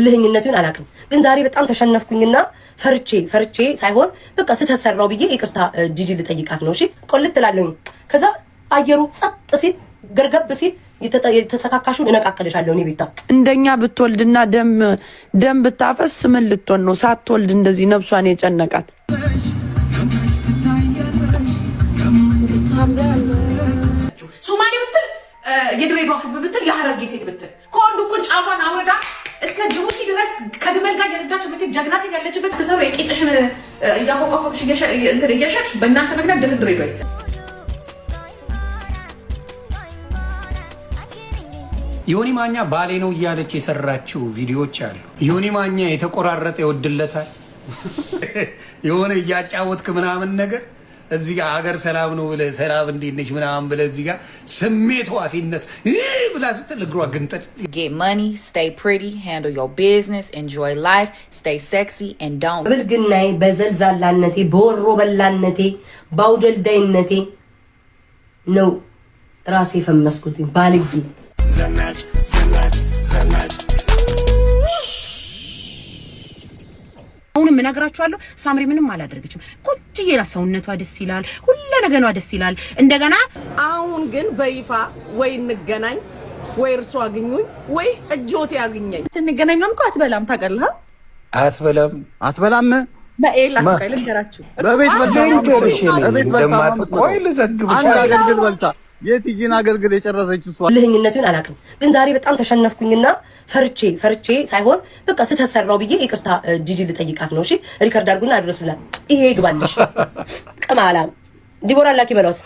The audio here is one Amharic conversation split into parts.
እልህኝነቱን አላውቅም፣ ግን ዛሬ በጣም ተሸነፍኩኝና ፈርቼ ፈርቼ ሳይሆን በቃ ስህተት ሰራው ብዬ ይቅርታ ጂጂ ልጠይቃት ነው። እሺ ቆልት ትላለሁኝ። ከዛ አየሩ ጸጥ ሲል ገርገብ ሲል የተሰካካሹን እነቃቅልሻለሁ። እኔ ቤታ እንደኛ ብትወልድና ደም ደም ብታፈስ ምን ልትሆን ነው? ሳትወልድ እንደዚህ ነፍሷን የጨነቃት። ሶማሌ ብትል፣ የድሬዳዋ ህዝብ ብትል፣ የሀረርጌ ሴት ብትል፣ ከወንዱ እኩል ጫፏን አውርዳ እስከ ጅቡቲ ድረስ ከግመል ጋር እየነዳች የምትሄድ ጀግና ሴት ያለችበት ተሰብሮ የቂጥሽን እያፎቀፎቅሽ እንትን እየሸጥሽ በእናንተ ምክንያት ድፍን ድሬዳዋ ይሰ ዮኒ ማኛ ባሌ ነው እያለች የሰራችው ቪዲዮዎች አሉ። ዮኒ ማኛ የተቆራረጠ ይወድለታል። የሆነ እያጫወትክ ምናምን ነገር እዚህ ጋር ሀገር ሰላም ነው ብለህ ሰላም እንዴት ነች ምናምን ብለህ እዚህ ጋር ስሜቷ ሲነስ ብላ ስትል እግሯ ግንጥል። Get money, stay pretty, handle your business, enjoy life, stay sexy, and don't በብልግናዬ፣ በዘልዛላነቴ፣ በወሮ በላነቴ፣ በአውደልዳይነቴ ነው ራሴ የፈመስኩት ባልጌ። ዘናጭ ዘናጭ ዘናጭ። አሁንም እነግራችኋለሁ፣ ሳምሪ ምንም አላደረገችም። ቆንጅዬ ናት፣ ሰውነቷ ደስ ይላል፣ ሁለ ነገኗ ደስ ይላል። እንደገና አሁን ግን በይፋ ወይ እንገናኝ ወይ እርሶ አግኙኝ ወይ እጆት ያግኘኝ። ስንገናኝ ምናምን እኮ አትበላም፣ ታውቃለህ? አትበላም። አትበላም። በኤል አትቆይ ልንገራችሁ። በቤት በልታ ልንገርሽ እኔ በቤት በልታ እንደማት ቆይ ልዘግብሽ። አንድ አገልግል በልታ የቲጂን አገልግል የጨረሰች እሷ። እልህኝነቱን አላውቅም፣ ግን ዛሬ በጣም ተሸነፍኩኝና ፈርቼ ፈርቼ ሳይሆን በቃ ስህተት ሰራው ብዬ ይቅርታ ጂጂ ልጠይቃት ነው። እሺ record አድርጉና አድረሱላት። ይሄ ይግባልሽ። ቅማላም ዲቦራ ላኪ በሏት።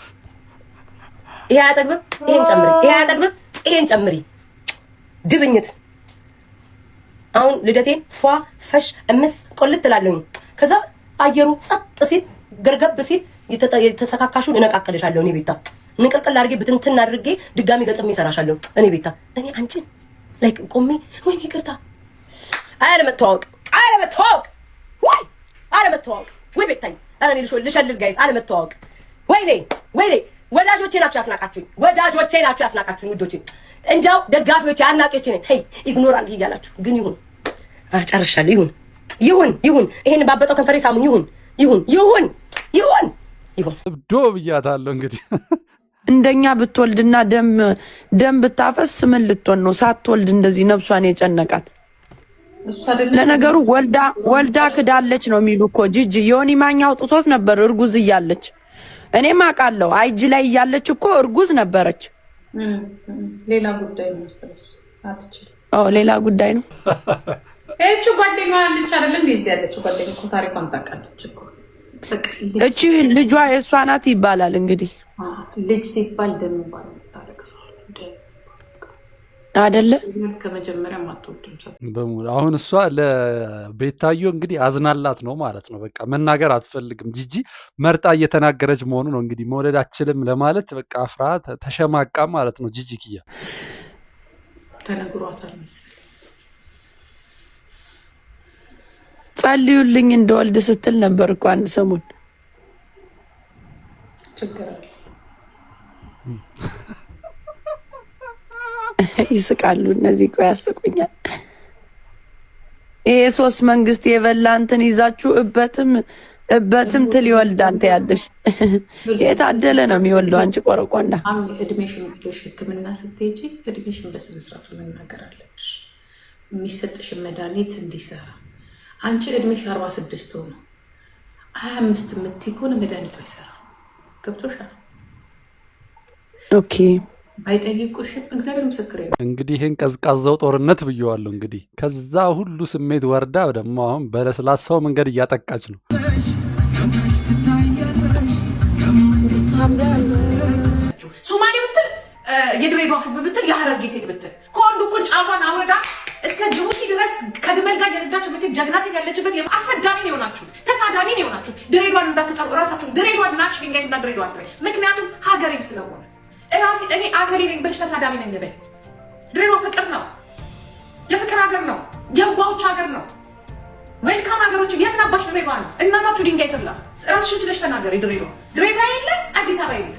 ይሄ አያጠግብም፣ ይሄን ጨምሪ። ይሄ አያጠግብም፣ ይሄን ጨምሪ። ድብኝት አሁን ልደቴን ፏ ፈሽ እምስ ቆልት ትላለሁኝ። ከዛ አየሩ ጸጥ ሲል ገርገብ ሲል የተሰካካሹን እነቃቅልሻለሁ። እኔ ቤታ ንቅልቅል አድርጌ ብትንትን አድርጌ ድጋሚ ገጥሜ እሰራሻለሁ። እኔ ቤታ እኔ አንቺን like ቆሜ ወይ ይቅርታ አለመተዋወቅ አለመተዋወቅ ወይ አለመተዋወቅ ወይ ቤታዬ፣ ኧረ እኔ ልሸልል guys፣ አለመተዋወቅ፣ ወይኔ ወይኔ፣ ወዳጆቼ ናቸው ያስናቃችሁኝ። ወዳጆቼ ናቸው ያስናቃችሁኝ። ውዶቼ እንዲያው ደጋፊዎቼ አድናቂዎቼ ነኝ። ተይ ignore አድርጊ እያላችሁ ግን ይሁን ጨርሻለሁ። ይሁን ይሁን ይሁን። ይሄን ባበጠው ከንፈሬ ሳሙኝ። ይሁን ይሁን ይሁን ይሁን ይሁን። እብዶ ብያታለሁ እንግዲህ። እንደኛ ብትወልድና ደም ደም ብታፈስ ምን ልትሆን ነው? ሳትወልድ እንደዚህ ነፍሷን የጨነቃት። ለነገሩ ወልዳ ወልዳ ክዳለች ነው የሚሉ እኮ ጂጂ። ዮኒ ማኛ አውጥቶት ነበር እርጉዝ እያለች። እኔም አውቃለሁ። IG ላይ እያለች እኮ እርጉዝ ነበረች። ሌላ ጉዳይ ነው መሰለሽ። አትችልም። ኦ ሌላ ጉዳይ ነው። እቺ ጓደኛዋ ያለች አይደለም እዚህ ያለችው ጓደኛ እኮ ታሪኳን ታውቃለች እኮ። እቺ ልጇ የእሷ ናት ይባላል እንግዲህ። ልጅ ሲባል ደም ባል ታለቅሰዋል አይደለ? ከመጀመሪያ አትወድም ሰው። በሙሉ አሁን እሷ ለቤታዮ እንግዲህ አዝናላት ነው ማለት ነው። በቃ መናገር አትፈልግም። ጂጂ መርጣ እየተናገረች መሆኑ ነው እንግዲህ፣ መውለድ አችልም ለማለት በቃ አፍራ ተሸማቃ ማለት ነው። ጂጂ ኪያ ተነግሯታል መሰለኝ። ጸልዩልኝ እንደወልድ ስትል ነበር እኮ አንድ ሰሞን። ችግር አለ። ይስቃሉ እነዚህ እኮ ያስቁኛል። ይሄ ሶስት መንግስት የበላ እንትን ይዛችሁ እበትም እበትም ትል ይወልዳል ትያለሽ። የታደለ ነው የሚወልደው አንቺ ቆረቆንዳ። አሁን እድሜሽን ሄደሽ ሕክምና ስትሄጂ እድሜሽን በስነ ስርዓቱ መናገር አለብሽ። የሚሰጥሽን መድኃኒት እንዲሰራ። አንቺ እድሜሽ 46 ሆኖ 25 የምትይ ከሆነ መድኃኒቱ አይሰራም። ገብቶሻል? Okay። ባይጠይቁሽም እግዚአብሔር ምስክሬ ነው። እንግዲህ ይህን ቀዝቃዛው ጦርነት ብየዋለሁ። እንግዲህ ከዛ ሁሉ ስሜት ወርዳ ደግሞ አሁን በለስላሳው መንገድ እያጠቃች ነው። ሶማሌ ብትል፣ የድሬዳዋ ህዝብ ብትል፣ የሀረርጌ ሴት ብትል፣ ከወንዱ እኩል ጫፏን አውርዳ እስከ ጅቡቲ ድረስ ከግመል ጋር እየነዳች የምትሄድ ጀግና ሴት ያለችበት አሰዳቢ ነው የሆናችሁት፣ ተሳዳቢ ነው የሆናችሁት። ድሬዳዋን እንዳትጠሩ እራሳችሁን ድሬዳዋን ናች ድንጋይና ድሬዳዋ አትበይ። ምክንያቱም ሀገሬም ስለሆነ እራሴ እኔ አገሬ ነኝ ብልሽ ተሳዳቢ ነኝ በይ። ድሬዳዋ ፍቅር ነው፣ የፍቅር ሀገር ነው፣ የዋዎች ሀገር ነው። Welcome ሀገሮች የምን አባሽ ድሬዳዋ ነው? እናታችሁ ድንጋይ ትብላ። ራስሽን ችለሽ ተናገሪ። ድሬዳዋ ድሬዳዋ የለ፣ አዲስ አበባ የለ፣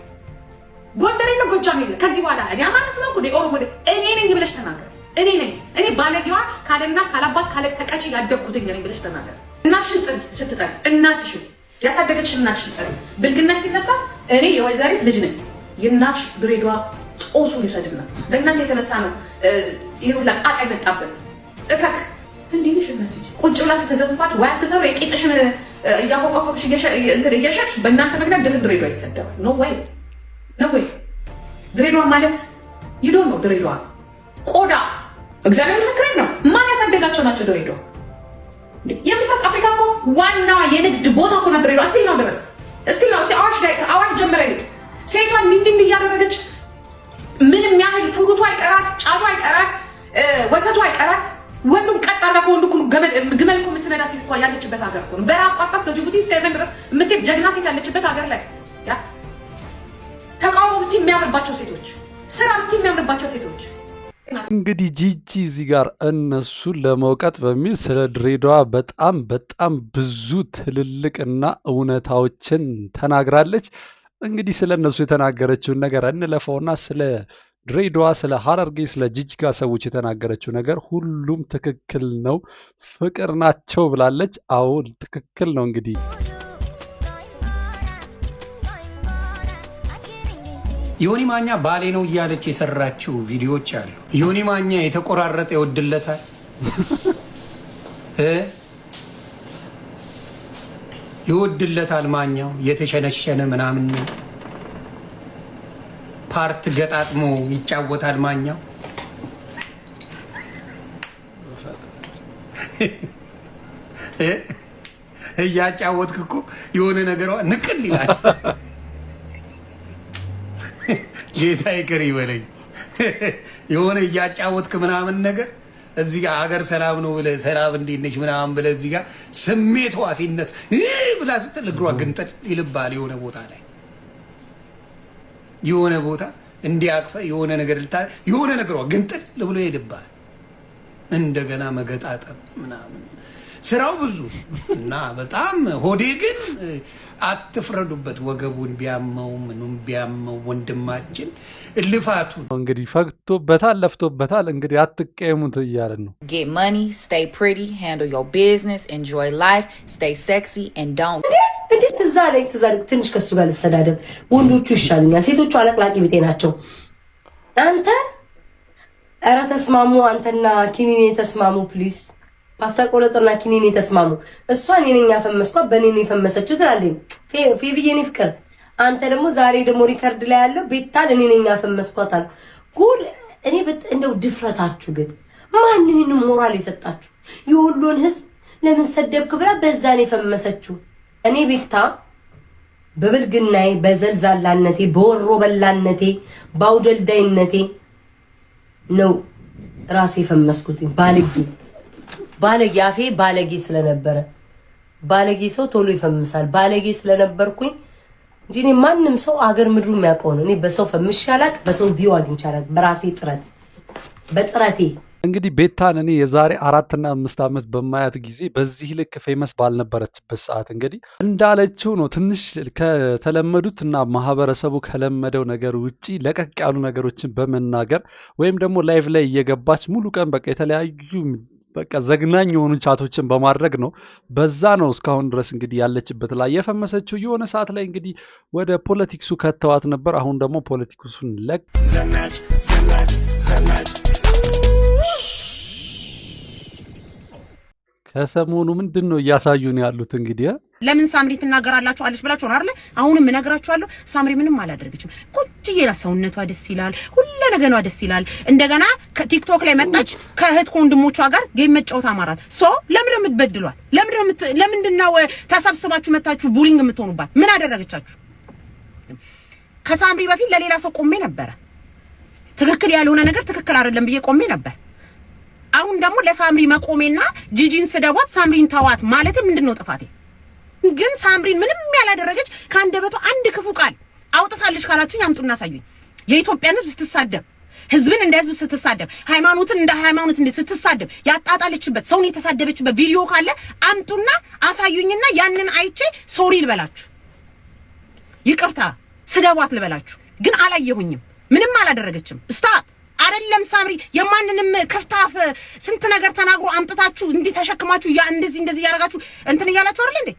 ጎንደር የለ፣ ጎጃም የለ። ከዚህ በኋላ እኔ አማራ ስለሆንኩ እኔ ኦሮሞ ነኝ እኔ ነኝ ብለሽ ተናገሪ። እኔ ነኝ። እኔ ባለጌዋ ካለ እናት ካለ አባት ካለ ተቀጪ ያደግኩትኝ ነኝ ብለሽ ተናገር። እናትሽን ጥሪ፣ ስትጠሪ እናትሽን ያሳደገችሽን እናትሽን ጥሪ። ብልግናሽ ሲነሳ እኔ የወይዘሪት ልጅ ነኝ። የእናትሽ ድሬዳዋ ጦሱን ይውሰድና በእናንተ የተነሳ ነው ይሄ ሁላ ጣጣ የመጣብን። እከክ እንዲህ ነሽ እናት ቁጭ ብላችሁ ተዘብዝባችሁ ወይ አትሰሩ፣ የቂጥሽን እያፎቀፎቅሽ እንትን እየሸጥሽ በእናንተ ምክንያት ድፍን ድሬዳዋ ይሰደባል። No way, no way። ድሬዳዋ ማለት ይዶ ነው። ድሬዳዋ ቆዳ እግዚአብሔር ምስክሬን ነው። ማን ያሳደጋቸው ናቸው ድሬዳዋ? የምስራቅ አፍሪካ እኮ ዋናዋ የንግድ ቦታ እኮ ናት ድሬዳዋ። Still now ድረስ፣ still now። እስቲ አዋሽ ጋር አዋሽ ጀምረ ሂድ። ሴቷን እንዲህ እንዲህ እያደረገች ምንም ያህል ፍሩቱ አይቀራት፣ ጫቱ አይቀራት፣ ወተቱ አይቀራት። ወንዱም ቀጥ አድርጋ ከወንዱ እኩል ግመል እኮ የምትነዳ ሴት እኮ ያለችበት ሀገር እኮ ነው። በረሃ አቋርጣ እስከ ጅቡቲ እስከ የመን ድረስ የምትሄድ ጀግና ሴት ያለችበት ሀገር ላይ ያ ተቃውሞ ብትይ የሚያምርባቸው ሴቶች፣ ስራ ብትይ የሚያምርባቸው ሴቶች። እንግዲህ ጂጂ እዚህ ጋር እነሱን ለመውቀጥ በሚል ስለ ድሬዳዋ በጣም በጣም ብዙ ትልልቅና እውነታዎችን ተናግራለች። እንግዲህ ስለ እነሱ የተናገረችውን ነገር እንለፈውና ስለ ድሬዳዋ፣ ስለ ሐረርጌ፣ ስለ ጅጅጋ ሰዎች የተናገረችው ነገር ሁሉም ትክክል ነው፣ ፍቅር ናቸው ብላለች። አዎ ትክክል ነው። እንግዲህ ዮኒ ማኛ ባሌ ነው እያለች የሰራችው ቪዲዮዎች አሉ። ዮኒ ማኛ የተቆራረጠ ይወድለታል እ ይወድለታል። ማኛው የተሸነሸነ ምናምን part ገጣጥሞ ይጫወታል። ማኛው እያጫወትክ እኮ የሆነ ነገሯ ንቅል ይላል። ጌታ ይቅር ይበለኝ። የሆነ እያጫወትክ ምናምን ነገር እዚህ ጋር ሀገር ሰላም ነው ብለህ ሰላም እንዴት ነሽ ምናምን ብለህ እዚህ ጋር ስሜቷ ሲነስ ብላ ስትል እግሯ ግንጥል ይልባል። የሆነ ቦታ ላይ የሆነ ቦታ እንዲያቅፈ የሆነ ነገር ልታ የሆነ ነገሯ ግንጥል ብሎ ይልባል። እንደገና መገጣጠም ምናምን ስራው ብዙ እና በጣም ሆዴ ግን አትፍረዱበት። ወገቡን ቢያመው ምኑም ቢያመው ወንድማችን ልፋቱ እንግዲህ ፈግቶበታል፣ ለፍቶበታል። እንግዲህ አትቀየሙት እያለን ነው። Get money, stay pretty, handle your business, enjoy life, stay sexy, and don't እንዴት ትዝ አለኝ፣ ትዝ አለኝ። ትንሽ ከሱ ጋር ልሰዳደብ። ወንዶቹ ይሻሉኛል፣ ሴቶቹ አለቅላቂ ቢጤ ናቸው። አንተ ኧረ ተስማሙ፣ አንተና ኪኒኔ ተስማሙ please። ፓስታ ቆለጥና ኪኒኔ ተስማሙ። እሷ እኔ ነኝ ያፈመስኳት፣ በእኔ ነው የፈመሰችው ትላለች ፌብዬ፣ እኔ ፍቅር። አንተ ደግሞ ዛሬ ደግሞ record ላይ ያለው ቤታን እኔ ነኝ ያፈመስኳት አለ። ጉድ! እኔ እንደው ድፍረታችሁ ግን ማን ይህን ሞራል የሰጣችሁ? የወሎን ህዝብ ለምን ሰደብክ ብላ በዛ ነው የፈመሰችው። እኔ ቤታ በብልግናዬ፣ በዘልዛላነቴ፣ በወሮ በላነቴ፣ በአውደልዳይነቴ ነው ራሴ የፈመስኩት። ባለጌ ባለጌ አፌ ባለጌ ስለነበረ ባለጌ ሰው ቶሎ ይፈምሳል። ባለጌ ስለነበርኩኝ እንጂ እኔ ማንም ሰው አገር ምድሩ የሚያውቀው ነው። እኔ በሰው ፈምሼ አላውቅ፣ በሰው view አግኝቼ አላውቅ። በራሴ ጥረት በጥረቴ። እንግዲህ ቤታን እኔ የዛሬ 4ና 5 ዓመት በማያት ጊዜ በዚህ ልክ famous ባልነበረችበት ሰዓት እንግዲህ እንዳለችው ነው። ትንሽ ከተለመዱት እና ማህበረሰቡ ከለመደው ነገር ውጪ ለቀቅ ያሉ ነገሮችን በመናገር ወይም ደግሞ live ላይ እየገባች ሙሉ ቀን በቃ የተለያዩ በቃ ዘግናኝ የሆኑ chat ኦችን በማድረግ ነው። በዛ ነው እስካሁን ድረስ እንግዲህ ያለችበት ላይ የፈመሰችው። የሆነ ሰዓት ላይ እንግዲህ ወደ politics ኡ ከተዋት ነበር። አሁን ደግሞ politics ኡን ለቅ ዘናጭ ዘናጭ ዘናጭ። ከሰሞኑ ምንድን ነው እያሳዩን ያሉት እንግዲህ? ለምን ሳምሪ ትናገራላችሁ አለች ብላችሁ ነው አይደለ? አሁንም እነግራችኋለሁ፣ ሳምሪ ምንም አላደረገችም። ቆንጅዬ ናት፣ ሰውነቷ ደስ ይላል፣ ሁለ ነገሯ ደስ ይላል። እንደገና ከቲክቶክ ላይ መጣች፣ ከእህት ከወንድሞቿ ጋር game መጫወት አማራት። So ለምን ነው የምትበድሏት? ለምንድን ነው ተሰብስባችሁ መታችሁ bullying የምትሆኑባት? ምን አደረገቻችሁ? ከሳምሪ በፊት ለሌላ ሰው ቆሜ ነበረ። ትክክል ያልሆነ ነገር ትክክል አይደለም ብዬ ቆሜ ነበር። አሁን ደግሞ ለሳምሪ መቆሜና ጂጂን ስደቧት ሳምሪን ተዋት ማለት ምንድን ነው ጥፋቴ? ግን ሳምሪን ምንም ያላደረገች ከአንደበቷ አንድ ክፉ ቃል አውጥታለች ካላችሁኝ አምጡና አሳዩኝ። የኢትዮጵያን ሕዝብ ስትሳደብ፣ ህዝብን እንደ ህዝብ ስትሳደብ፣ ሃይማኖትን እንደ ሃይማኖት እንደ ስትሳደብ ያጣጣለችበት ሰውን የተሳደበችበት ቪዲዮ ካለ አምጡና አሳዩኝና ያንን አይቼ sorry ልበላችሁ፣ ይቅርታ ስደቧት ልበላችሁ። ግን አላየሁኝም። ምንም አላደረገችም። Stop. አይደለም ሳምሪ፣ የማንንም ክፍታፍ ስንት ነገር ተናግሮ አምጥታችሁ እንዲህ ተሸክማችሁ ያ እንደዚህ እንደዚህ እያደረጋችሁ እንትን እያላችሁ አይደል እንዴ?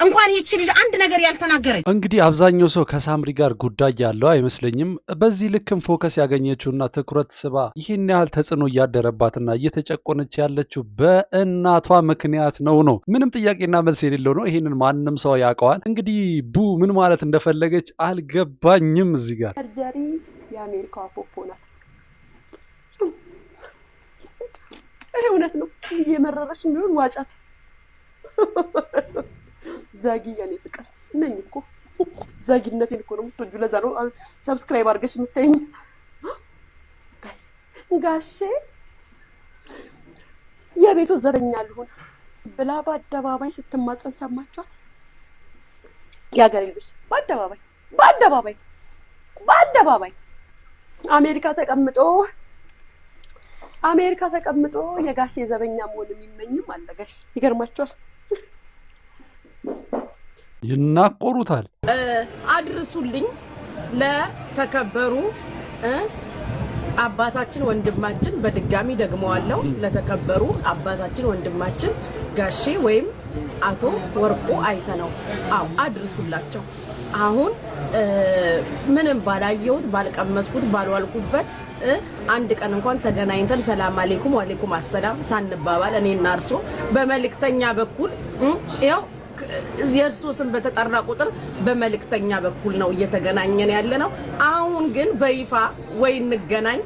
እንኳን ይቺ ልጅ አንድ ነገር ያልተናገረች። እንግዲህ አብዛኛው ሰው ከሳምሪ ጋር ጉዳይ ያለው አይመስለኝም። በዚህ ልክም focus ያገኘችውና ትኩረት ስባ ይህን ያህል ተጽዕኖ እያደረባትና እየተጨቆነች ያለችው በእናቷ ምክንያት ነው። ምንም ጥያቄና መልስ የሌለው ነው። ይህንን ማንም ሰው ያውቀዋል። እንግዲህ ቡ ምን ማለት እንደፈለገች አልገባኝም እዚህ ጋር። Surgery የአሜሪካዋ ፖፖ ናት። ይሄ እውነት ነው። እየመረረች ቢሆን ዋጫት። ዛጊ የኔ ፍቅር ነኝ እኮ፣ ዛጊነቴን እኮ ነው የምትወጂው። ለዛ ነው subscribe አድርገሽ የምታይኝ። ጋሼ የቤቱ ዘበኛ ልሁን ብላ በአደባባይ ስትማጸን ሰማችኋት? የሀገሬ ልጆች፣ በአደባባይ፣ በአደባባይ፣ በአደባባይ። አሜሪካ ተቀምጦ የጋሼ ዘበኛ መሆን የሚመኝም አለ guys፣ ይገርማችኋል። ይናቆሩታል። አድርሱልኝ ለተከበሩ አባታችን ወንድማችን፣ በድጋሚ ደግመዋለሁ፣ ለተከበሩ አባታችን ወንድማችን ጋሼ ወይም አቶ ወርቁ አይተነው። አዎ፣ አድርሱላቸው። አሁን ምንም ባላየሁት፣ ባልቀመስኩት፣ ባልዋልኩበት፣ አንድ ቀን እንኳን ተገናኝተን ሰላም አሌይኩም ዋሌይኩም አሰላም ሳንባባል እኔና እርሶ በመልእክተኛ በኩል ያው የእርሶ ስም በተጠራ ቁጥር በመልእክተኛ በኩል ነው እየተገናኘን ያለ ነው። አሁን ግን በይፋ ወይ እንገናኝ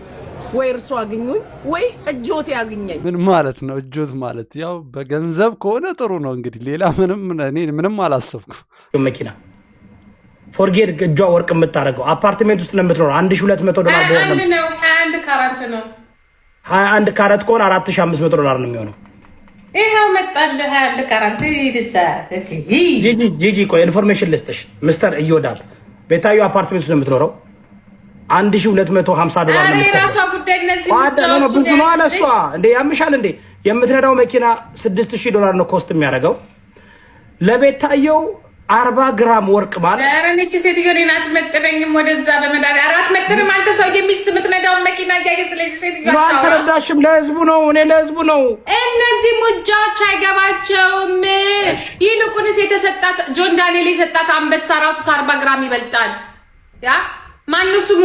ወይ እርሶ አግኙኝ ወይ እጆት ያግኘኝ። ምን ማለት ነው? እጆት ማለት ያው በገንዘብ ከሆነ ጥሩ ነው። እንግዲህ ሌላ ምንም እኔ ምንም አላሰብኩም። መኪና forget እጇ ወርቅ የምታደርገው አፓርትሜንት ውስጥ ነው የምትኖረው። 1200 ዶላር በወር 21 ነው፣ 21 ካራት ነው። 21 ካራት ከሆነ 4500 ዶላር ነው የሚሆነው። ይኸው መጣልህ፣ 21 ካራት ይድዛ። ጂጂ፣ ጂጂ፣ ቆይ information ልስጥሽ። ሚስተር እዮዳብ፣ ቤታዩ አፓርትሜንት ውስጥ ነው የምትኖረው። 1250 ዶላር ነው። የራሷ ጉዳይ እነዚህ። ብዙ ነው አለ እሷ። እንዴ ያምሻል እንዴ? የምትነዳው መኪና 6000 ዶላር ነው cost የሚያደርገው። ለቤታየው 40 ግራም ወርቅ ማለት ኧረ እኔ ይህቺ ሴትዮ እኔን አትመጥነኝም። ወደዛ በመድኃኒዓለም፣ ኧረ አትመጥንም። አንተ ሰውዬ ሚስት የምትነዳውን መኪና እያየህ ስለዚህ ሴትዮ አልተረዳሽም። ለህዝቡ ነው፣ እኔ ለህዝቡ ነው። እነዚህ ሙጃዎች አይገባቸውም። ይልቁንስ የተሰጣት ጆን ዳንኤል የሰጣት አንበሳ ራሱ ከ40 ግራም ይበልጣል። ያ ማነው ስሙ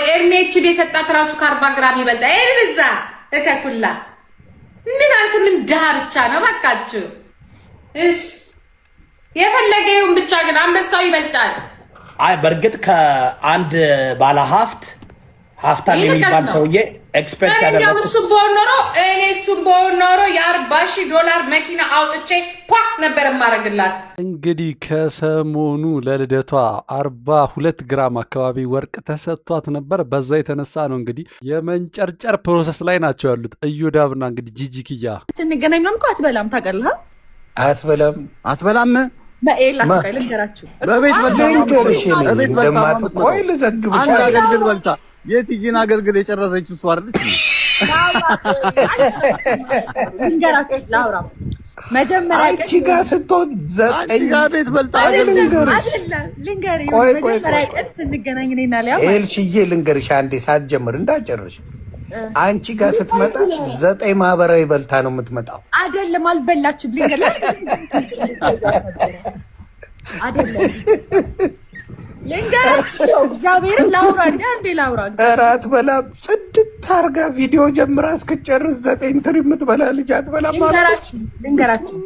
ኤርሜችድ የሰጣት ራሱ ከ40 ግራም ይበልጣል። እዛ እከኩላ ምን አንተ ምን ድሃ ብቻ ነው ባካችሁ። እሺ የፈለገ ይሁን ብቻ ግን አንበሳው ይበልጣል። አይ በእርግጥ ከአንድ ባለ ሀብት፣ ሀብታም የሚባል ሰውዬ expect ያደረኩት እሱ በሆን ኖሮ፣ እኔ እሱም በሆን ኖሮ የ40,000 ዶላር መኪና አውጥቼ ኳ ነበር የማደርግላት። እንግዲህ ከሰሞኑ ለልደቷ 42 ግራም አካባቢ ወርቅ ተሰጥቷት ነበር። በዛ የተነሳ ነው እንግዲህ የመንጨርጨር process ላይ ናቸው ያሉት እዮዳብና እንግዲህ ጂጂ ኪያ። ስንገናኝ ምናምን እኮ አትበላም፣ ታውቃለህ? አትበላም። አትበላም። በኤላችሁ ቆይ ልንገራችሁ። በቤት በልታ፣ በቤት በልታ። ቆይ ልዘግብሽ። አንድ አገልግል በልታ፣ የቲጂን አገልግል የጨረሰችው እሷ አይደለች? ልንገራችሁ፣ ላውራ መጀመሪያ አንቺ ጋር ስትሆን ዘጠኝ ጋር ቤት በልታ። ልንገርሽ፣ ልንገርህ፣ ቆይ ቆይ መጀመሪያ ቀን ስንገናኝ እኔና ሊያ ኤልሽዬ ልንገርሽ አንዴ ሳትጀምር እንዳጨርሽ። አንቺ ጋር ስትመጣ ዘጠኝ ማህበራዊ በልታ ነው የምትመጣው። አይደለም፣ አልበላችም። ልንገርህ፣ አይደለም፣ ልንገራችሁ፣ እግዚአብሔርን ላውራ እንደ አንዴ ላውራ። ኧረ አትበላም። ጽድት አርጋ ቪዲዮ ጀምራ እስክጨርስ ዘጠኝ ትሪ የምትበላ ልጅ አትበላም ማለት ነው። ልንገራችሁ፣ ልንገራችሁ፣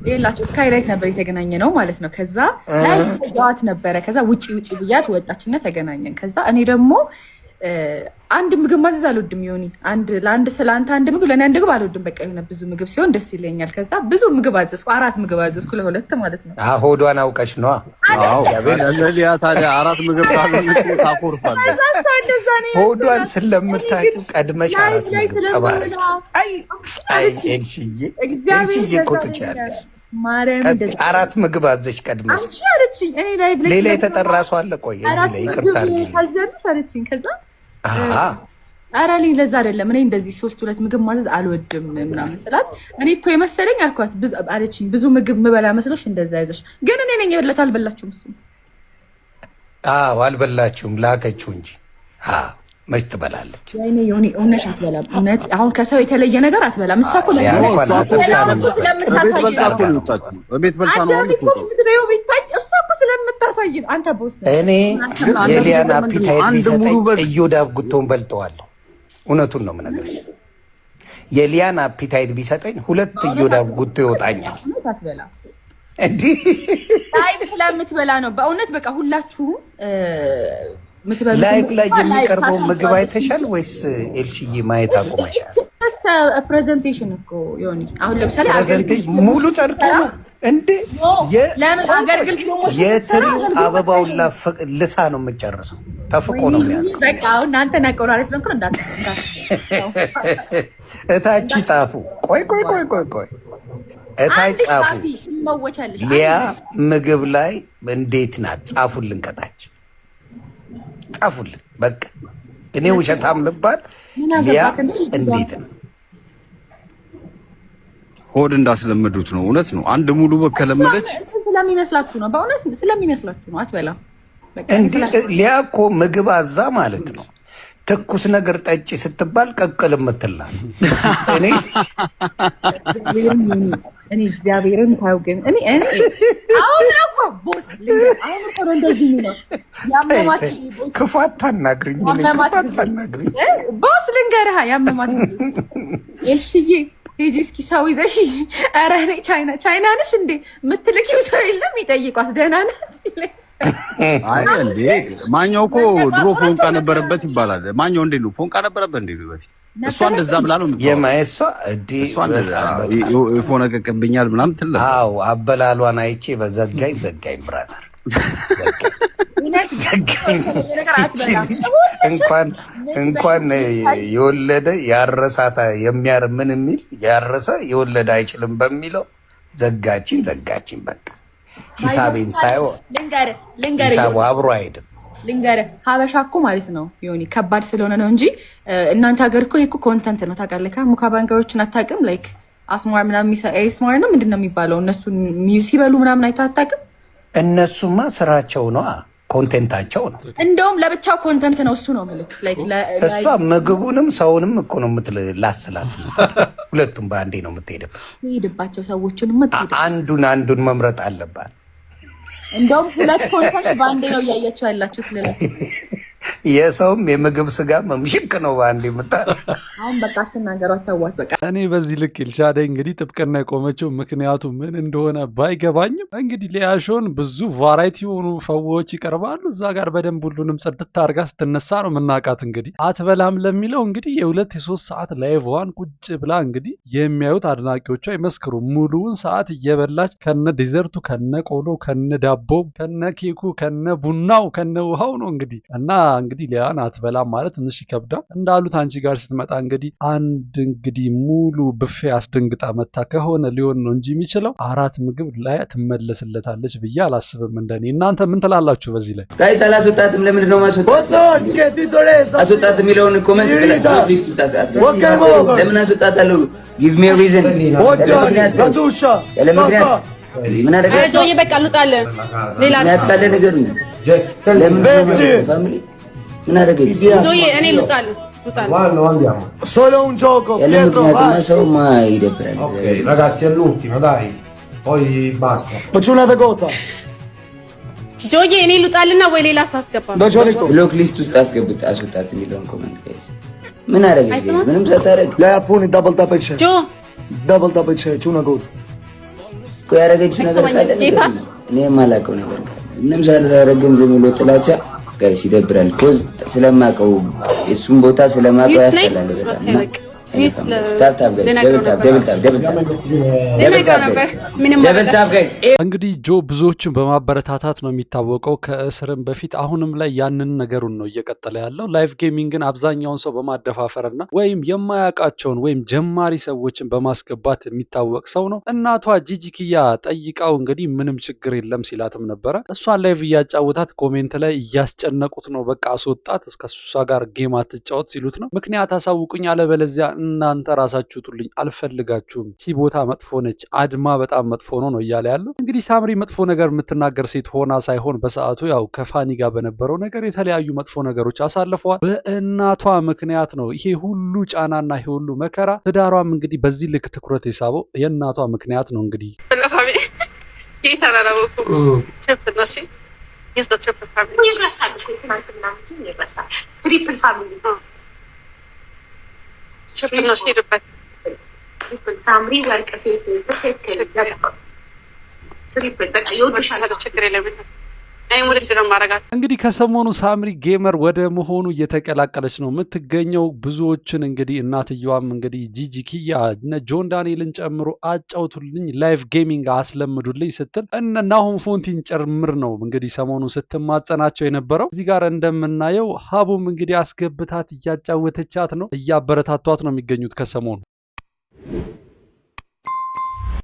ይኸውላችሁ ስካይላይት ነበር የተገናኘ ነው ማለት ነው። ከዛ ላይ ዋት ነበረ። ከዛ ውጪ ውጪ ብያት ወጣችና ተገናኘን። ከዛ እኔ ደግሞ አንድ ምግብ ማዘዝ አልወድም። ዮኒ፣ አንድ ለአንድ ስለ አንተ አንድ ምግብ ለእኔ አንድ ምግብ አልወድም። በቃ የሆነ ብዙ ምግብ ሲሆን ደስ ይለኛል። ከዛ ብዙ ምግብ አዘዝኩ፣ አራት ምግብ አዘዝኩ ለሁለት ማለት ነው። ሆዷን አውቀሽ ነዋ። ለሊያ ታዲያ አራት ምግብ ካልሆነ ታኮርፋለች። ከዛ እሷ እንደዛ ነው። ሆዷን ስለምታውቂው ቀድመሽ አራት ምግብ። ተባረኪ። አይ አይ ኤልሽዬ፣ ኤልሽዬ እኮ ትችያለሽ። ማርያም እንደዛ አራት ምግብ አዘሽ ቀድመሽ። አንቺ አለችኝ። እኔ ላይ ሌላ የተጠራ ሰው አለ? ቆይ እዚህ አራት ላይ ምግብ ይቅርታ አድርጊልኝ። ታዝያለሽ አለችኝ። ከዛ ኧረ እኔ ለዛ አይደለም፣ እኔ እንደዚህ ሶስት ሁለት ምግብ ማዘዝ አልወድም ምናምን ስላት፣ እኔ እኮ የመሰለኝ አልኳት አለችኝ። ብዙ ምግብ ምበላ መስሎሽ እንደዛ ያዘሽ፣ ግን እኔ ነኝ የበላት፣ አልበላችሁም። እሱ አዎ አልበላችሁም፣ ላከችው እንጂ። አዎ መች ትበላለች? ወይኔ ዮኒ እውነት አትበላም። እውነት አሁን ከሰው የተለየ ነገር አትበላም። እሷ እኮ ያ እንኳን አጽድታ ነው ስለምታሳይ ቤት በልታ እኮ ነው የወጣችው። ቤት በልታ ነው አሁን የምትወጣው። የምትበይው ቢታይ እሷ እኮ ስለምታሳይ ነው። አንተ boss እኔ ግን አንዳንድ የሊያን ሰው ምንድን ነው appetite አንድ ቢሰጠኝ ሙሉ በግ እዮዳብ ጉቶን በልጠዋለሁ። እውነቱን ነው የምነግርሽ። የሊያን appetite ቢሰጠኝ ሁለት እዮዳብ ጉቶ ይወጣኛል። እውነት አትበላም። እንዲህ live ስለምትበላ ነው። በእውነት በቃ ሁላችሁም የምትበሉት live ላይ እንኳን የሚቀርበው live ምግብ አይተሻል ወይስ ኤልሽዬ ማየት አቁመሻል? Presentation እኮ ዮኒ፣ አሁን ለምሳሌ Presentation ሙሉ ጸድቶ ነው እንዴ? ለምን አገልግል promotion ስትሰራ የትሪው አገልግል አበባውን ልሳ ነው የምጨርሰው። ተፍቆ ነው የሚያልቀው። በቃ አሁን እናንተ ናቆራሪ ስለሆንኩ ነው እታች ጻፉ። ቆይ ቆይ ቆይ ቆይ ቆይ፣ እታች አንድ ጻፉ። ጻፊ ትመወቻለሽ። ሊያ ምግብ ላይ እንዴት ናት? ጻፉልን፣ ከታች ጻፉልን። በቃ እኔ ውሸታም ልባል? ምን ሊያ አገባክ እንዴ? እንዴት ነው? ሆድ እንዳስለመዱት ነው። እውነት ነው። አንድ ሙሉ በግ ከለመደች እንትን ስለሚመስላችሁ ነው። በእውነት ስለሚመስላችሁ ነው። አትበላም። በቃ እንዴ ሊያ እኮ ምግብ አዛ ማለት ነው። ትኩስ ነገር ጠጪ ስትባል ቅቅል የምትላት እኔ እግዚአብሔርን ዮኒ፣ እኔ እግዚአብሔርን ታው ግን እኔ አሁን ነው እኮ boss ልንገርህ፣ አሁን እኮ ነው እንደዚህ የሚለው ያመማት boss ክፉ አታናግሪኝ፣ እኔ ክፉ ያመማት አታናግሪኝ። Boss ልንገርህ፣ ያመማት ኤልሽዬ ሂጂ እስኪ ሰው ይዘሽ ሂጂ። ኧረ እኔ ቻይና ቻይና ነሽ እንዴ የምትልኪው ሰው የለም ይጠይቋት፣ ደህና ናት ይለኝ። አይ እንዴ ማኛው እኮ ድሮ ፎንቃ ነበረበት ይባላል። ማኛው እንዴት ነው ፎንቃ ነበረበት እንዴ በፊት? እሷ እንደዛ ብላ ነው የምታወራው። የማየሷ እንዴ እሷ እንደዛ በጣም በጣም ይፎነቀቅብኛል ምናምን ትል ነበር። አዎ አበላሏን አይቼ በዘጋኝ ዘጋኝ፣ brother እውነት ዘጋኝ። ነገር ይቺ አትበላም። ልጅ እንኳን የወለደ ያረሳታ የሚያር ምን የሚል ያረሰ የወለደ አይችልም በሚለው ዘጋችኝ ዘጋችኝ። በቃ ሂሳቤን ሳየው ልንገርህ ልንገርህ ሂሳቡ አብሮ አይሄድም። ልንገርህ ሀበሻ እኮ ማለት ነው ዮኒ ከባድ ስለሆነ ነው እንጂ እናንተ ሀገር እኮ ይሄ እኮ content ነው ታውቃለህ። Mukbanger ኦችን አታውቅም? Like ASMR ምናምን ASMR ነው ምንድን ነው የሚባለው? እነሱን ሲበሉ ምናምን አይተህ አታውቅም? እነሱማ ስራቸው ነው፣ content ኣቸው ነው። እንደውም ለብቻው content ነው እሱ ነው የምልህ። Like እሷ ምግቡንም ሰውንም እኮ ነው የምትል፣ ላስ ላስ ሁለቱም በአንዴ ነው የምትሄድበት። ትሄድባቸው ሰዎችን አንዱን አንዱን መምረጥ አለባት። እንደውም ሁለት content በአንዴ ነው እያያችሁ ያላችሁት ልልህ። የሰውም የምግብ ስጋ ምሽክ ነው በአንዴ የምታ አሁን በቃ አትናገሩ፣ አታዋት በቃ። እኔ በዚህ ልክ ኤልሻዳይ እንግዲህ ጥብቅና የቆመችው ምክንያቱ ምን እንደሆነ ባይገባኝም እንግዲህ ሊያሾን ብዙ variety የሆኑ ፈዎች ይቀርባሉ። እዛ ጋር በደንብ ሁሉንም ጽድት አድርጋ ስትነሳ ነው የምናውቃት። እንግዲህ አትበላም ለሚለው እንግዲህ የ2 የ3 ሰዓት live ዋን ቁጭ ብላ እንግዲህ የሚያዩት አድናቂዎቿ ይመስክሩ። ሙሉውን ሰዓት እየበላች ከነ dessert ኡ፣ ከነ ቆሎ፣ ከነ ዳቦ፣ ከነ ኬኩ፣ ከነ ቡናው፣ ከነ ውሃው ነው እንግዲህ እና እንግዲህ ሊያን አትበላም ማለት ትንሽ ይከብዳል። እንዳሉት አንቺ ጋር ስትመጣ እንግዲህ አንድ እንግዲህ ሙሉ ብፌ አስደንግጣ መታ ከሆነ ሊሆን ነው እንጂ የሚችለው አራት ምግብ ላይ ትመለስለታለች ብዬ አላስብም። እንደኔ እናንተ ምን ትላላችሁ በዚህ ላይ? Guys አላስወጣትም። ለምንድን ነው ማስወጣት? አስወጣት የሚለውን comment ለምን አስወጣታለሁ? Give me reason። ያለ ምክንያት ምን አደረገች? ጆዬ በቃ እንውጣለን። ሌላ ምክንያት ካለ ንገሩኝ። ለምን family ምን አደረገች? ጆዬ እኔ ልውጣለን። Solo un gioco, ያለ Pietro, ምክንያትማ vai. ሰውማ ይደብራል። Ok, ragazzi, è l'ultima, dai. Poi basta. Faccio un'altra cosa. ጆዬ እኔ ልውጣልና ወይ ሌላ ሰው አስገባ። Block list ውስጥ አስገቡት። አስወጣት የሚለውን comment guys። ምን አደረገች guys? ምንም ሳታደርግ Lei ha phone double double check. ጆ Double double check, c'è una cosa. እኮ ያደረገችው ነገር ካለ ንገሩኝ። እኔ የማላውቀው ነገር ካለ ምንም ሳታደርግ ግን ዝም ብሎ ጥላቻ guys ይደብራል። 'Cause ስለማውቀው የእሱን ቦታ ስለማውቀው Mute ነኝ? ያስጠላል በጣም። Okay በቃ mute Tap tap guys፣ double tap፣ double tap፣ double tap፣ ልነግረው ነበር። ምንም Double tap guys። እንግዲህ ጆ ብዙዎችን በማበረታታት ነው የሚታወቀው። ከእስርም በፊት አሁንም ላይ ያንን ነገሩን ነው እየቀጠለ ያለው። Live gaming ን አብዛኛውን ሰው በማደፋፈርና ወይም የማያውቃቸውን ወይም ጀማሪ ሰዎችን በማስገባት የሚታወቅ ሰው ነው። እናቷ ጂጂ ኪያ ጠይቃው እንግዲህ ምንም ችግር የለም ሲላትም ነበረ። እሷን live እያጫወታት comment ላይ እያስጨነቁት ነው። በቃ አስወጣት፣ ከእሷ ጋር game አትጫወት ሲሉት ነው። ምክንያት አሳውቁኝ፣ አለበለዚያ እናንተ ራሳችሁ ውጡልኝ፣ አልፈልጋችሁም። ቺ ቦታ መጥፎ ነች፣ አድማ በጣም መጥፎ ነው ነው እያለ ያለው። እንግዲህ ሳምሪ መጥፎ ነገር የምትናገር ሴት ሆና ሳይሆን በሰዓቱ ያው ከፋኒ ጋር በነበረው ነገር የተለያዩ መጥፎ ነገሮች አሳልፈዋል። በእናቷ ምክንያት ነው ይሄ ሁሉ ጫናና ይሄ ሁሉ መከራ። ትዳሯም እንግዲህ በዚህ ልክ ትኩረት የሳበው የእናቷ ምክንያት ነው እንግዲህ። ጌታን አላወኩም። Triple ነው። እሺ፣ use the triple, family። ይረሳል እኮ ትናንት ምናምን ሲሆን ይረሳል። Triple, family። Triple ነው። እሺ ሂዱበት። Triple ሳምሪ ወርቅ ሴት ትክክል። Triple በቃ ይወዱሻል። ችግር የለም። እኔም ውድድ ነው የማደርጋት። እንግዲህ ከሰሞኑ ሳምሪ gamer ወደ መሆኑ እየተቀላቀለች ነው የምትገኘው። ብዙዎችን እንግዲህ እናትየዋም እንግዲህ ጂጂ ኪያ እነ ጆን ዳንኤልን ጨምሮ አጫውቱልኝ፣ live gaming አስለምዱልኝ ስትል እነ ናሆም ፎንቲን ጭምር ነው እንግዲህ ሰሞኑ ስትማጸናቸው የነበረው። እዚህ ጋር እንደምናየው ሀቡም እንግዲህ አስገብታት እያጫወተቻት ነው፣ እያበረታቷት ነው የሚገኙት ከሰሞኑ።